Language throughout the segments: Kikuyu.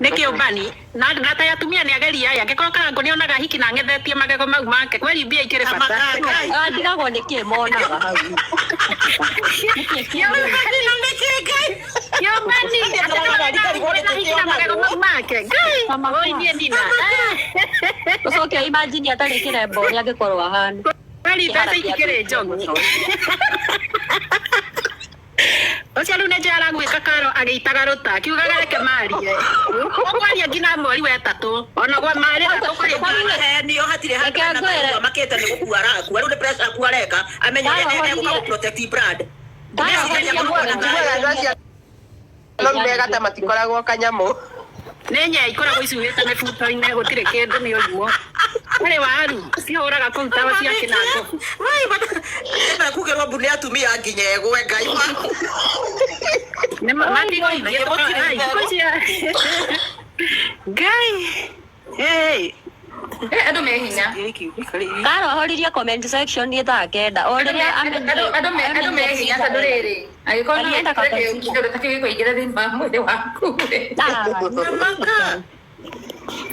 Nĩ kĩũmbani na na ta atumia nĩ ageria aya angĩkorwo Karangũ nĩ onaga hiki na ang'ethetie magego mau make kweri mbia ikĩrĩ bata. Ah, ndigagwo nĩ kĩ monaga hau. Kĩũmbani atĩ hiki na magego mau make Ngai oi niĩ nina. Ũcoke imagine atarĩ kĩremba ũrĩa angĩkorwo ahana. Kweri mbeca itikĩrĩ njogu. Ũcio rĩu nĩ njĩra aragwĩka Karo agĩitaga rũta akiugaga reke marie. Ũkwaria nginya mweri wa ĩtatũ ona gwa marĩ Henio hatirĩ handũ Reke hena ngwĩre. karua makĩte nĩ gũkua arakua rĩu nĩ pressure akua areka amenye Karo, ũrĩa egũka horirie. gũ protect brand. Karo, Ndĩreciria horirie mũno na Njiguaga andũ acio no mega ta matikoragwo kanyamũ. Nĩ nyea ikoragwo icuhĩte mĩbuto-inĩ gũtirĩ kĩndũ nĩ ũrimũ. Harĩ waru cihũraga kũu tawa cia kĩnango. Ĩno kugĩrwo mbu nĩ atumia nginya ĩgwe Ngai waku. Nĩ matigũithie Ngai. Hey. Eh, andå me hinya. Karo ahoririe comment section nĩ thaa kenda o rĩrĩa Andå me hinya tondå rä rä angäkorwo no Alienda wĩkĩre kĩndũ ta kĩu gĩkũingĩra thĩinĩ wa mwĩrĩ waku rĩ.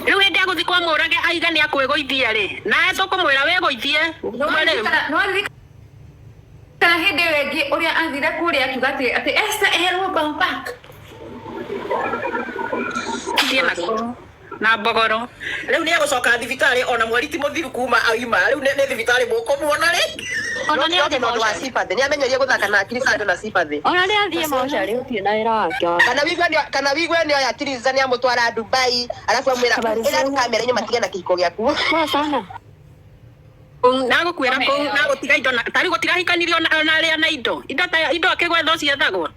Rĩu hĩndĩ ya gũthiĩ kwa Mũrage aiga nĩ akwĩgũithia rĩ nawe tũkũmwĩra wĩgũithie. Nĩwaririkana hĩndĩ ĩyo ĩngĩ ũrĩa athire kũrĩa akiuga atĩ Esther eherwo bow back. Thiĩ nakũu na mbogoro. Rĩu nĩ egũcoka thibitarĩ ona mweri ti mũthiru kuma aima rĩu nĩ thibitarĩ mũkũmuona rĩ. Ona nĩ Nĩ athiĩ ũndũ wa mocarĩ. sympathy. Nĩ amenyerie gũthaka na akiri cia andũ na sympathy. Ona nĩ athiĩ mocarĩ ũtirĩ na wĩra wake wa Kana wigwe nĩ kana wigwe nĩ oya Tiriza nĩ amũtwara Dubai arabu amwĩra ĩra andũ kamera-inĩ matige na kĩhiko gĩaku. Poa sana. Nagũkuĩra kũu nagũtiga indo na tarĩu gũtirahikanirio ona arĩa na indo indo ta indo akĩgwetha ciethagwo.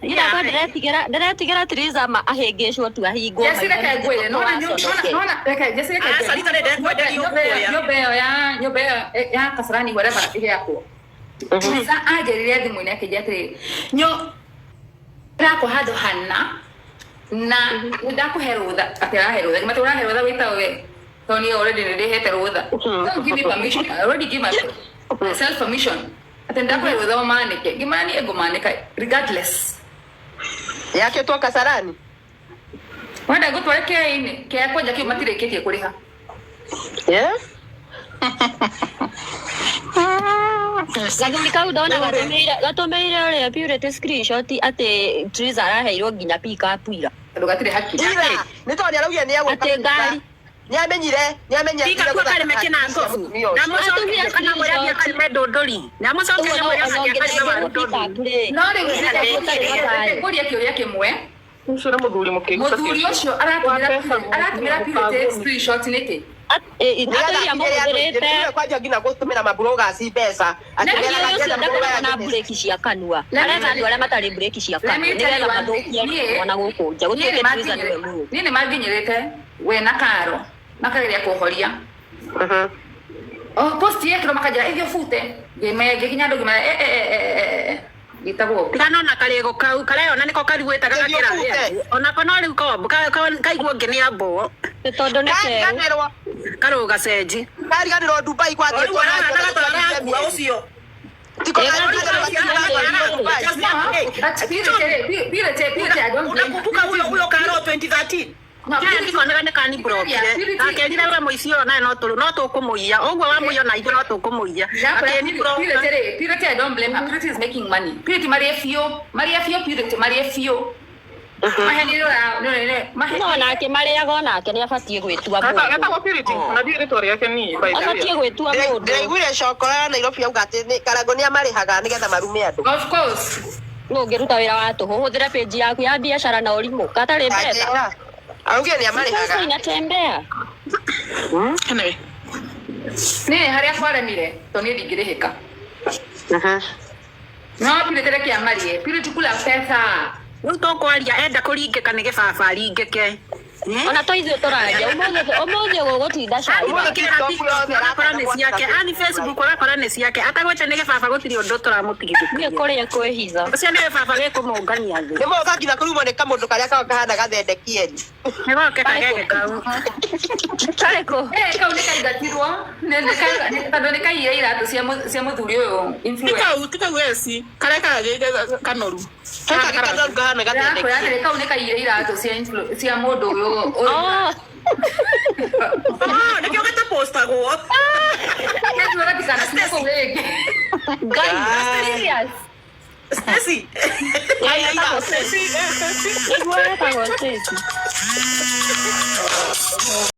Niĩ ndakwa ndĩretigĩra ndĩretigĩra Theresa ma ahĩngĩcwo tu ahingwo Jesse maitho reke nĩ ngwĩre nona tũconoke. nona reke Jesse reke Aca, rita rĩrĩ ndekwenderia ũguoya. nyũmba ĩyo ya nyũmba ĩyo ya Kasarani whatever ĩgĩakwo Teresa anjĩrire thimũ-inĩ akĩnjĩra atĩrĩrĩ nyo ndakwa handũ hana na nĩ ndakũhe rũtha atĩ arahe rũtha ngĩmata ũrahe rũtha wĩta we tondũ niĩ already nĩ ndĩhete rũtha. Don't give me permission. I already give myself permission atĩ nĩ ndakũhe rũtha ũmanĩke ngĩmana niĩ ngũmanĩka regardless. Yakĩtwo Kasarani. Wenda ngũtware kĩainĩ kĩa kwanja kĩu matirĩkĩtie kũrĩha. Yeah? Gathuri kau ndona gatũmĩire gatũmĩire ũrĩa Purity screenshot atĩ Theresa araheirwo nginya pick up ira. Tondũ gatirĩ hakiri. Ira nĩ tondũ nĩ araugire nĩ egũka Atĩ ngari. Nĩ amenyire nĩ amenyire Tiga kuo karĩme kĩnangobu. Ndamũcokeria kana mwĩre athiĩ akarĩme ndũndũri. Ndamũcokeria Ũguo mwĩre no athiĩ akarĩme waru onongereirwo pick ndũndũri. up rĩ. No rĩu reke ngũrie kĩũria kĩmwe. Ũcio nĩ mũthuri mũkĩgu. Mũthuri ũcio aratũmĩra Purity screenshot nĩkĩ? Atũria mũhũthĩrĩte kwanja nginya gũtũmĩra mabloggers mbeca Mũthuri ũcio ndakoragwo na mburĩki cia kanua. Aretha andũ arĩa matarĩ mburĩki cia Let kanua me tell nĩgetha you one mathũkie thing. mwana gũkũ nja Niĩ gũtuĩke Theresa nĩwe mũru. niĩ nĩ manginyĩrĩte we na Karo makageria kũhoria oh post yekĩrwo makanjĩra ĩthiĩ ũbute ngĩkinya andũ ngĩmera eh eh eh eh eh gĩtagwo Tigana ona karĩgũ kau kareyona nĩko kariguĩte Gĩthiĩ gagakĩra ũbute. onako no rĩu kombo kaiguo ũngĩ nĩ ambwo Nĩ tondũ nĩ kerũ. Kariganĩrwo karũga cenji. kariganĩrwo Dubai Rĩu gwathiĩtwo arahanaga ta arakua ũcio. But Purity Purity Purity I don't blame Unakumbuka huyo huyo Karo 2013? No, Kĩrĩa ndikonaga nĩ kani brokire. Akerire we mũici ũyũ nawe no tũ no tũkũmũiya. Ũguo wamũiya ona ithuĩ no tũkũmũiya. Akĩni broka. Purity, Purity, I don't blame her. Purity is making money. Purity, Maria Fio, Maria Fio, Purity, Maria Fio. No nake marĩaga onake nĩ abatiĩ gwĩtua mũndũ. Etagwo Purity. Na ndiũĩ rĩtwa rĩake niĩ by the way. Abatiĩ gwĩtua mũndũ. Ndĩraiguire cokora ya Nairobi auga atĩ Karangũ nĩ amarĩhaga nĩgetha marume andũ. Of course. Nũ ũngĩruta wĩra wa tũhũ hũthĩra page yaku ya biacara na ũrimũ gatarĩ mbeca. Anjĩra. Augire nĩ Pesa amarĩhaga. inatembea. Anyway. Niĩ harĩa kwaremire to niĩ ndingĩrĩhĩka. No Purity reke amarie. Purity kula pesa. Rĩu tũkwaria enda kũringĩka nĩ gĩbaba aringĩke. Ona to ithuĩ tũraria ũmũthĩ ũgũgũtinda cai. Ũmũthĩ TikTok yothe Ũrakora nĩ ciake ani Facebook ũrakora nĩ ciake atagwete nĩ gĩbaba gũtirĩ ũndũ Niĩ tũramũtigithũkania kũrĩa kwĩhitha. ũcio nĩ gĩbaba gĩkũmũngania thĩ Nĩ moka nginya kũrumwo nĩ kamũndũ karĩa kao kahana gathendekieri. nĩ goke kagege kau. Karĩkũ? Eh, kau nĩ kaingatirwo tondũ nĩ kaiyire iratũ cia mũthuri ũyũ Ti influencer. kau, ti kau eci karĩa kagagĩire kanoru. Gaka gĩkanoru kahana Ndĩrakwĩra gathendekieri. atĩrĩ, kau nĩ kaiyire iratũ cia mũndũ ũyũ Oh, Ah, nĩkĩo gatapostagwo. ũyũ gatikanakinye kũu rĩngĩ. Ngai, serious? Stacy. Nĩguo etagwo Stacy.